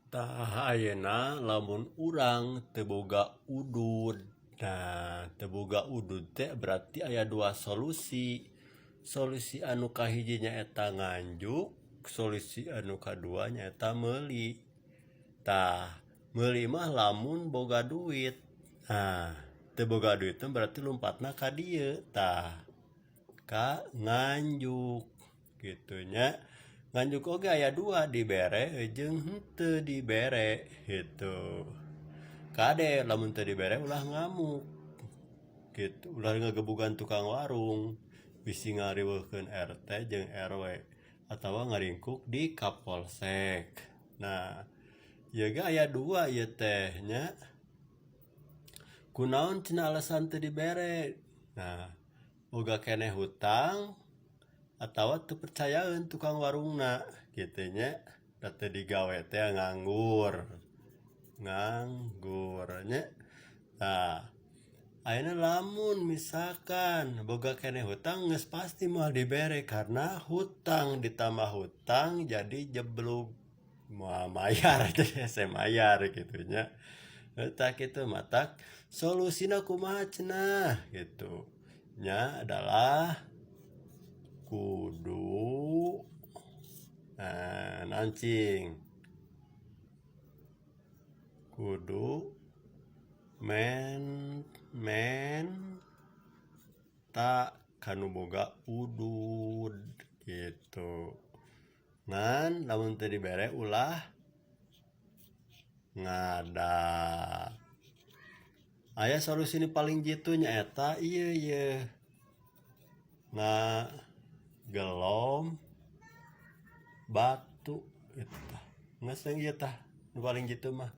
Tah, ayeuna lamun urang teu boga udud. Nah, teu boga udud teh berarti aya dua solusi. Solusi anu kahiji nyaeta nganjuk, solusi anu kadua nyaeta meuli. Tah, meuli mah lamun boga duit. Nah, teu boga duit mah berarti lumpatna ka dieu, tah, ka nganjuk kitu nya. Nganjuk oge aya dua, dibere jeung henteu dibere kitu. Kade, lamun teu dibere ulah ngamuk kitu, ulah ngagebugan tukang warung, bisi ngariweuhkeun RT jeung RW atawa ngaringkuk di Kapolsek. Nah, ieu ge aya dua ieu teh nya. Kunaon cenah alasan teu dibere? Nah, boga keneh hutang atawa teu percayaeun tukang warungna kitu nya, da teu digawe teh nganggur. Nganggur nya. Tah, ayeuna lamun misalkan boga keneh hutang, geus pasti moal dibere karena hutang ditambah hutang jadi jeblug, moal mayar, jadi hese mayar kitu nya. Tah, kitu matak solusina kumaha cenah kitu nya adalah kudu, nah, nancing, kudu men menta ka nu boga udud kitu. Ngan lamun teu dibere ulah ngada. Aya solusi nu paling jitu, nyaeta ieu yeuh, ngagelom batu itu tah. Geus ieu tah nu paling jitu mah.